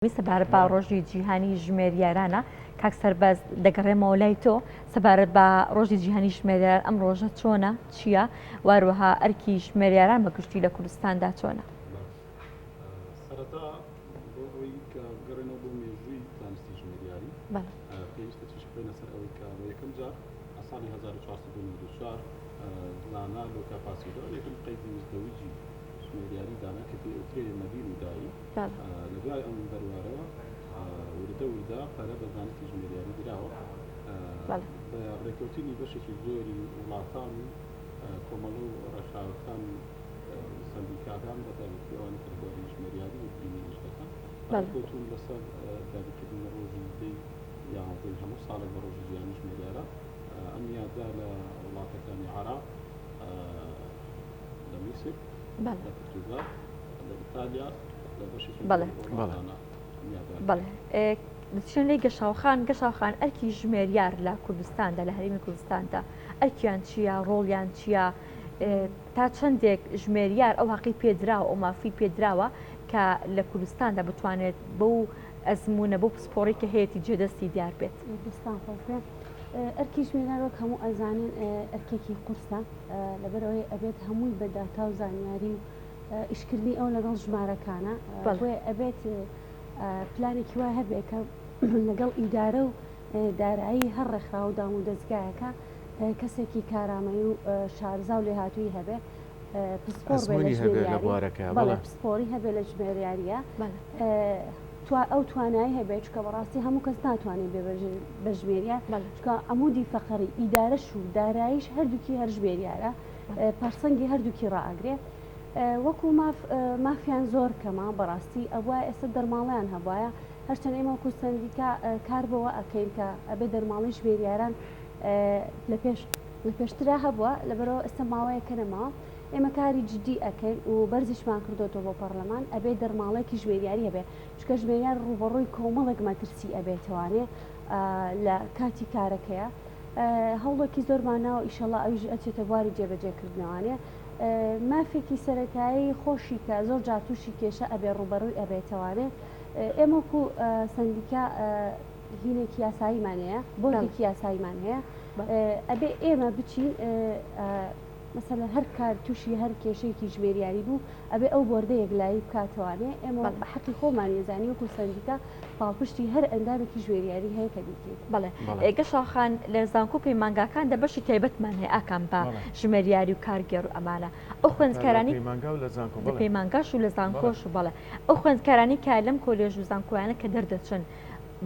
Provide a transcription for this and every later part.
سەبارەت بە ڕۆژی جیهانی ژمێریارانە کاک سەربەز دەگەڕێمەوە لای تۆ سەبارەت بە ڕۆژی جیهانی ژمێریاران ئەم ڕۆژە چۆنە چییە واروەها ئەرکی ژمێریاران بە گشتی لە کوردستاندا چۆنە؟ سەرەتا بۆ ئەوەی کە بگەڕێنەوە بۆ مێژووی زانستی ژمێریاری پێویستە تیشک بخەینە سەر ئەوەی کە بۆ یەکەم جار لە ساڵی 1494 زانا لۆکا پاسیلۆ یەکەم قەیدی مزدەوجی ژمێریاری دانا کە پێی ئەوترێ مەدین و دایی لە دوای ئەم بەروارەوە وردە وردە پەرە بە زانستی ژمێریاری دراوە بە ڕێکەوتنی بەشێکی زۆری وڵاتان و کۆمەڵە و ڕێکخراوەکان و سەندیکاکان بە تایبەتی ئەوانەی کە لە بواری ژمێریاری و بینی ئیش دەکەن ڕێککەوتون لەسەر دیاریکردنی ڕۆژی دەی یانزەی هەموو ساڵێک بە ڕۆژی جیهانی ژمێریارە ئەم یادە لە وڵاتەکانی عراق لە میسر لە پرتوگال لە ئیتالیا لە بەشێکی وڵاتانە بەڵێ دەچینە لای گەشاوخان گەشاوخان ئەرکی ژمێریار لە کوردستاندا لە هەرێمی کوردستاندا ئەرکیان چییە ڕۆڵیان چییە تا چەندێک ژمێریار ئەو هەقی پێدراوە ئەو مافی پێدراوە کە لە کوردستاندا بتوانێت بەو ئەزمونە بۆ پسپۆڕی کە هەیەی جێدەستی دیار بێت. دەستان خۆش بێ. ئەرکی ژمێریار وەک هەموو ئەزانین ئەرکێکی قورسە لەبەرئەوەی ئەبێت هەمووی بە داتا و زانیاری و ئیشکردنی ئەو لەگەڵ ژمارەکانە بۆیە ئەبێت پلانێکی وای هەبێ کە لەگەڵ ئیدارە و دارایی هەر ڕێکخراو و دام و دەزگایەکە کەسێکی کارامەی و شارزا و لێهاتووی هەبێ پسپۆڕ بێ لە ژمێریاری بەڵێ پسپۆڕی هەبێ لە ژمێریاریە ئەو توانایی هەبێت چکە بەڕاستی هەموو کەس ناتوانێت بێ بە ژمێریار چکە عمودی فەقەری ئیدارەش و داراییش هەردووکی هەر ژمێریارە پارسەنگی هەردووکی ڕائەگرێ وەکو ماف مافیان زۆر کەمە بەڕاستی ئەبوایە ئێستا دەرماڵەیان هەبوایە هەرچەند ئێمە وەکو سەندیکا کار بەوە ئەکەین کە ئەبێ دەرماڵەی ژمێریاران لە پێش لە پێشترا هەبووە لەبەرەوە ئێستا ماوەیەکە نەماوە ئێمە کاری جدی ئەکەین و بەرزیشمان کردۆتەوە بۆ پەڕلەمان ئەبێ دەرماڵەیەکی ژمێریاری هەبێ چونکە ژمێریار ڕووبەڕووی کۆمەڵێک مەترسی ئەبێتەوانێ لە کاتی کارەکەیە هەوڵێکی زۆرمان ناوە ئیشەڵا ئەویش ئەچێتە بواری جێبەجێکردنەوانێ مافێکی سەرەتایی خۆشی کە زۆر جار تووشی کێشە ئەبێ ڕووبەڕووی ئەبێتەوانێ ئێمە وەکو سەندیکا هینێکی یاساییمان هەیە بۆردێکی یاساییمان هەیە ئەبێ ئێمە بچین مەسەلەن هەر کار تووشی هەر کێشەیەکی ژمێریاری بوو ئەبێ ئەو بۆردە یەکلایی بکاتەوانێ ئێمە بە حەقی خۆمان یەزانی وەکو سەندیکا پاڵپشتی هەر ئەندامێکی ژمێریاری هەیە کە بیکەین. بەڵێ گەشاو خان لە زانکۆ و پەیمانگاکاندا بەشی تایبەتمان هەیە ئاکام بە ژمێریاری و کارگێڕ و ئەمانە ئەو خوێندکارانی پەیمانگا و لە زانکۆ لە پەیمانگاش و لە زانکۆش و بەڵێ ئەو خوێندکارانی کە لەم کۆلێژ و زانکۆیانە کە دەردەچن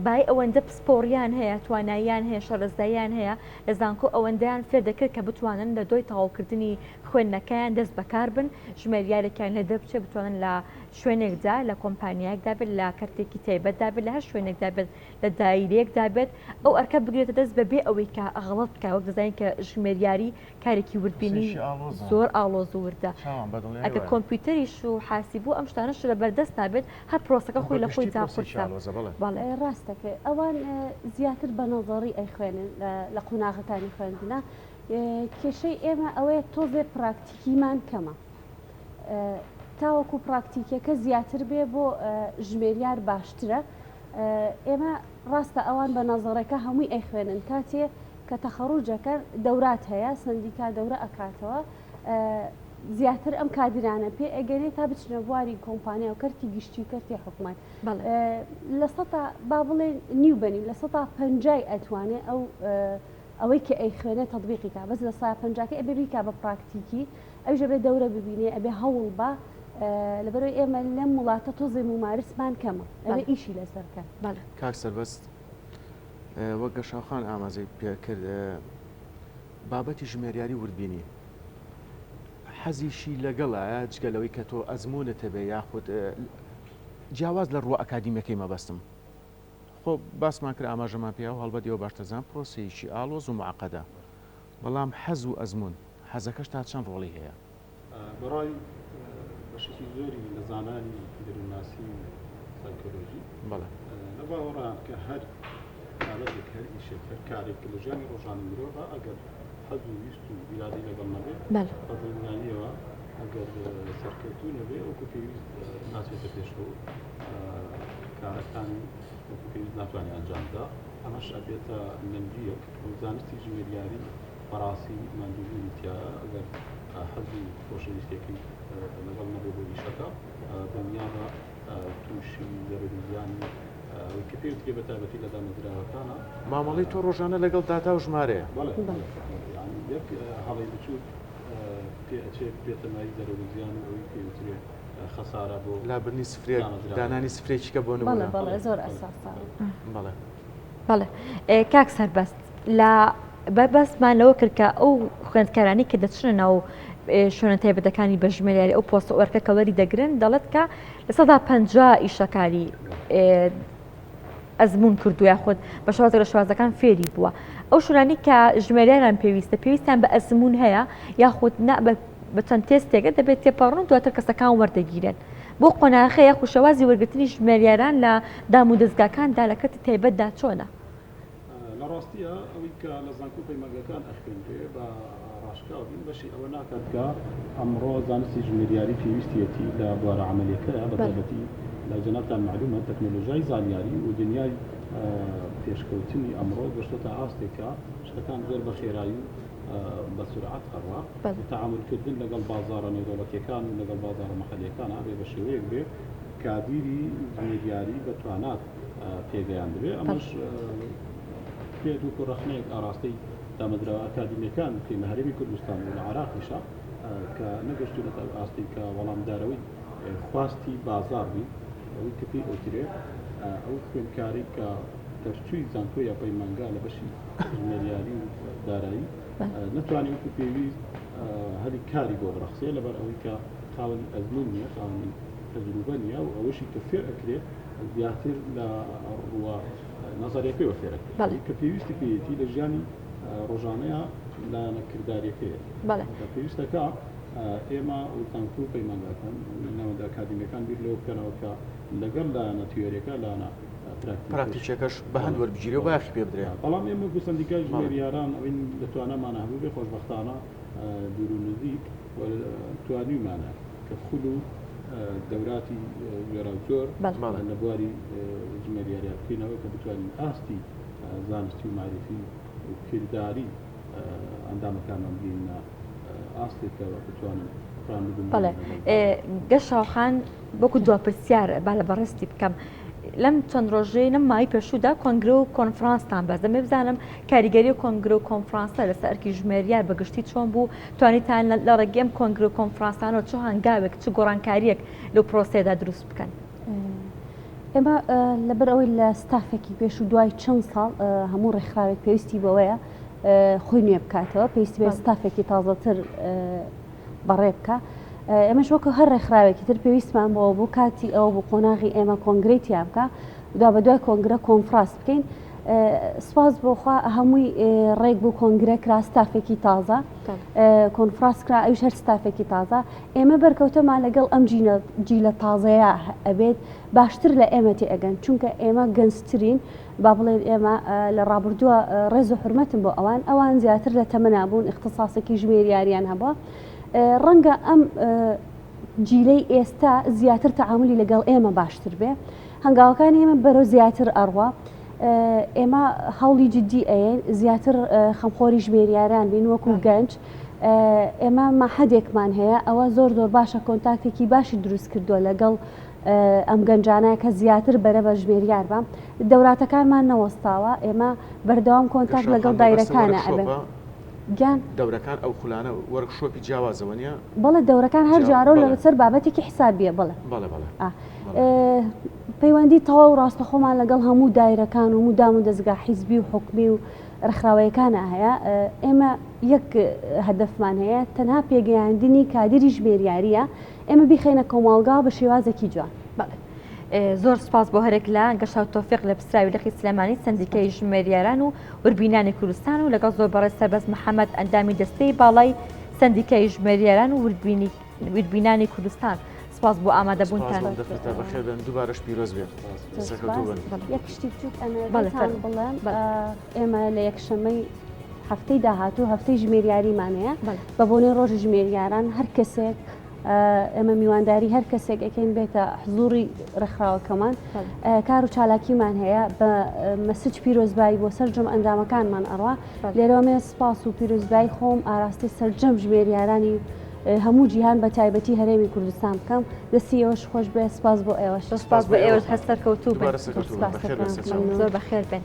بای ئەوەندە پسپۆڕیان هەیە، تواناییان هەیە، شارەزاییان هەیە، لە زانکۆ ئەوەندەیان فێر دەکرد کە بتوانن لە دوای تەواوکردنی خوێندنەکەیان دەست بەکار بن، ژمێریارێکیان لێ دەربچێت بتوانن لە شوێنێکدا، لە کۆمپانیایەکدا بێت، لە کەرتێکی تایبەتدا بێت، لە هەر شوێنێکدا بێت، لە دایرەیەکدا بێت، ئەو ئەرکە بگرێتە دەست بەبێ ئەوەی کە غەڵەت بکات، وەک دەزانین کە ژمێریاری کارێکی وردبینی زۆر ئاڵۆز و وردە ئەگەر کۆمپیوتەریش و حاسیب و ئەم شتانەش لە بەردەستا بێت هەر پرۆسەکە خۆی لە خۆی تا قورسە بەڵێ ڕاستەکەی ئەوان زیاتر بە نەزەڕی ئەیخوێنن لە قۆناغەکانی خوێندنە کێشەی ئێمە ئەوەیە تۆزێ پراکتیکیمان کەمە تاوەکو پراکتیکیەکە زیاتر بێ بۆ ژمێریار باشترە ئێمە ڕاستە ئەوان بە نەزەڕەکە هەمووی ئەیخوێنن کاتێ کە تەخەڕوج ئەکەن دەورات هەیە سەندیکا دەورە ئەکاتەوە زیاتر ئەم کادرانە پێ ئەگەرێ تا بچنە بواری کۆمپانیا و کەرتی گشتی و کەرتی حکومەت لە سەتا با بڵێ نیو بەنیم لە سەتا پەنجای ئەتوانێ ئەو ئەوەی کە ئەیخوێنێ تەطبیقی کا بەس لە سا پەنجاکەی ئەبێ بیکا بە پراکتیکی ئەویش ئەبێ دەورە ببینێ ئەبێ هەوڵ بە لەبەرەوەی ئێمە لەم وڵاتە تۆزێ مومارسمان کەمە ئەبێ ئیشی لەسەر کەن. کاک سەربەست وەک گەشاوخان ئاماژەی پێکرد بابەتی ژمێریاری وردبینی حەزیشی لەگەڵە جگە لەوەی کە تۆ ئەزمونت هەبێ یاخود جیاواز لە ڕووە ئەکادیمیەکەی مەبەستم خۆ باسمان کرد ئاماژەمان پێ و هەڵبەت ئێوە باشتەزان پرۆسەیەکی ئاڵۆز و معقدە بەڵام حەز و ئەزمون حەزەکەش تا چەند ڕۆڵی هەیە؟ بەڕای بەشێکی زۆری لە زانانی دەروونناسی و سایکۆلۆژی لە باوەڕان کە هەر بابەتێک هەر ئیشێک هەر کارێک کە لە ژیانی ڕۆژانەی مرۆڤە ئەگەر حەز و ویست و ئیرادەی لەگەڵ نەبێت بە دڵنیاییەوە ئەگەر سەرکەوتوو نەبێ وەکو پێویست ناچێتە پێشەوە. کارەکانی وەکو پێویست ناتوانێت ئەنجام بدا، ئەمەش ئەبێتە نەنگییەک و زانستی ژمێریاری بەڕاستی ماندووبوونی تیایە، ئەگەر حەز و خۆشەویستیەکەی لەگەڵ نەبێ بۆ ئیشەکە دڵنیابە تووشی زەرەر و زیانی ئەوەی کە پێوترێ بە تایبەتی لە دامەزراوەکانە. مامەڵەی تۆ ڕۆژانە لەگەڵ داتا و ژمارەیە. بەڵێ بەڵێ یانی یەک هەڵەی بچووک پێ ئەچێ بێتە مایەی زەرەر و زیان و ئەوەی پێوترێ خەسارە بۆ لابردنی سفرێک دانانی سفرێکیکە بۆ نمونە. بەڵێ بەڵێ زۆر ئەساسە. بەڵێ. بەڵێ کاک سەربەست لە بەسمان لەوە کرد کە ئەو خوێندکارانی کە دەچنە ناو شوێنە تایبەتەکانی بە ژمێریاری ئەو پۆستە ئەرکە کە وەری دەگرن دەڵێت کە 50% ئیشەکاری ئەزمون کردو یاخود بە شێوازێک لە شێوازەکان فێری بووە ئەو شوێنانی کە ژمێریاران پێویستە پێویستیان بە ئەزمون هەیە یاخود نا بە چەند تێستێکە دەبێت تێپەڕن و دواتر کەسەکان وەردەگیرێن بۆ قۆناغە یاخود شێوازی وەرگرتنی ژمێریاران لە دام و دەزگاکاندا لە کەرتی تایبەتدا چۆنە؟ لە ڕاستیا ئەوەی کە لە زانکۆ و پەیمانگاکان ئەخوێنرێ بە ڕاشکاو بین بەشی ئەوە ناکات کە ئەمڕۆ زانستی ژمێریاری پێویستیەتی لە بوارە عەمەلیەکەیا بە تایبەتی لای جەنابتان مەعلومە تەکنۆلۆژیای زانیاری و دنیای پێشکەوتنی ئەمڕۆ گەشتۆتە ئاستێک کە شتەکان زۆر بە خێرایی و بە سورعەت ئەڕوا و تەعامول کردن لەگەڵ بازاڕە نێودەوڵەتیەکان و لەگەڵ بازاڕە مەحەلیەکان ئەبێ بە شێوەیەک بێ کادیری ژمێریاری بە توانات پێگەیاندبێ ئەمەش پێت وەکو ڕەخنەیەک ئاراستەی دامەزراوە ئەکادیمیەکان بکەین لە هەرێمی کوردستان و لە عێراقیشا کە نەگەشتوونەتە ئەو ئاستەی کە وەڵامدارەوەی خواستی بازاڕ بین ئەوەی کە پێی ئەوترێ ئەو خوێندکارەی کە دەرچووی زانکۆ یا پەیمانگا لە بەشی ژمێریاری و دارایی نەتوانێت وەکو پێویست هەلی کاری بۆ بڕەخسێ لەبەر ئەوەی کە خاوەنی ئەزمون نییە خاوەنی تەجروبە نییە و ئەوەشی کە فێر ئەکرێ زیاتر لە ڕووە نەزەریەکەیەوە فێر ئەکرێت بەڵێ. کە پێویستی پێیەتی لە ژیانی ڕۆژانەیە لایەنە کرداریەکەیە بەڵێ. کە پێویستەکە ئێمە و زانکۆ و پەیمانگاکان ناوەندە ئەکادیمیەکان بیر لەوە بکەنەوە کە لەگەڵ لایەنە تیۆریەکە لایەنە پراکتیکیەکەش بە هەند وەربگیرێ و بایەخی پێ بدرێ. بەڵام ئێمە وەکو سەندیکای ژمێریاران ئەوەی لە توانامانا هەبووبێ خۆشبەختانە دوور و نزیک و توانیومانە کە خول و دەوراتی جۆراوجۆر لە بواری ژمێریاریا بکەینەوە کە بتوانین ئاستی زانستی و مەعریفی و کرداری ئەندامەکانمان بگەینە ئاستێکەوە بتوانن خۆیان بگونجێنن. بەڵێ گەشاو خان وەکو دوا پرسیار با لە بەڕێزتی بکەم لەم چەند ڕۆژەی لەم ماوەی پێشوودا کۆنگرە و کۆنفرانستان بەست دەمەوێت بزانم کاریگەری و کۆنگرە و کۆنفرانسە لەسەر ئەرکی ژمێریار بە گشتی چۆن بوو توانیتان لە ڕێگەی ئەم کۆنگرە و کۆنفرانسانەوە چ هەنگاوێک چ گۆڕانکارییەک لەو پرۆسەیەدا دروست بکەن؟ ئێمە لەبەر ئەوەی لە ستافێکی پێش و دوای چەند ساڵ هەموو ڕێکخراوێک پێویستی بەوەیە خۆی نوێ بکاتەوە پێویستی بە ستافێکی تازەتر بەڕێ بکە ئێمەش وەکو هەر ڕێکخراوێکی تر پێویستمان بەوە بوو کاتی ئەوە بوو قۆناغی ئێمە کۆنگرەی تیا بکە دوا بە دوای کۆنگرە کۆنفراس بکەین سپاس بۆخوا هەمووی ڕێک بوو کۆنگرە کرا ستافێکی تازە کۆنفراس کرا ئەوش هەر ستافێکی تازە ئێمە بەرکەوتەمان لەگەڵ ئەم جیلە تازەیە ئەبێت باشتر لە ئێمە تێ ئەگەن چونکە ئێمە گەنجترین با بڵێن ئێمە لە ڕابردووە ڕێز و حورمەتم بۆ ئەوان ئەوان زیاتر لە تەمەنا بوون ئیختساسێکی ژمێریاریان هەبووە ڕەنگە ئەم جیلەی ئێستا زیاتر تەعاملی لەگەڵ ئێمە باشتر بێ هەنگاوەکانی ئێمە بەرەو زیاتر ئەڕوا ئێمە هەوڵی جدی ئەیەن زیاتر خەمخۆری ژمێریاران بین وەکو گەنج ئێمە مەحەدێکمان هەیە ئەوە زۆر زۆر باشە کۆنتاکتێکی باشی دروست کردووە لەگەڵ ئەم گەنجانە کە زیاتر بەرە بە ژمێریار بە دەوراتەکانمان نەوەستاوە ئێمە بەردەوام کۆنتاکت لەگەڵ دایرەکانە ئەبێ گیان دەورەکان ئەو خولانە وەرکشۆپی جیاوازەوە نیە؟ بەڵێ دەورەکان هەر جارە و لەسەر بابەتێکی حسابیە بەڵێ بەڵێ بەڵێ پەیوەندی تەواو ڕاستەخۆمان لەگەڵ هەموو دایرەکان و مودام و دەزگا حیزبی و حکومی و ڕێکخراوەیەکانە هەیە ئێمە یەک هەدەفمان هەیە تەنها پێگەیاندنی کادری ژمێریاریە ئێمە بیخەینە کۆمەڵگا بە شێوازێکی جوان. بەڵێ زۆر سوپاس بۆ هەرێک لە گەشاو تۆفیق لە پسراوی لقی سلێمانی سەندیکای ژمێریاران و وردبینانی کوردستان و لەگەڵ زۆر بەڕێز سەربەست محەمەد ئەندامی دەستەی باڵای سەندیکای ژمێریاران و وردبینانی کوردستان سپاس بۆ ئامادەبوونتان. بەخێر بێن دووبارەش پیرۆز بێت سەرکەوتوو بن. یەک شتی بچووک ئەمەوێت بڵێم ئێمە لە یەکشەممەی هەفتەی داهاتوو هەفتەی ژمێریاریمان هەیە بە بۆنەی ڕۆژی ژمێریاران هەر کەسێک. ئێمە میوانداری هەر کەسێک ئەکەین بێتە حزوری ڕێکخراوەکەمان کار و چالاکیمان هەیە بە مەسج پیرۆزبایی بۆ سەرجەم ئەندامەکانمان ئەڕوا لێرەوە مێ سپاس و پیرۆزبایی خۆم ئاراستەی سەرجەم ژمێریارانی هەموو جیهان بە تایبەتی هەرێمی کوردستان بکەم دەستی ئێوەش خۆش بێ سپاس بۆ ئێوەش سپاس بۆ ئێوەش هەر سەرکەوتوو بن زۆر بەخێر بێن.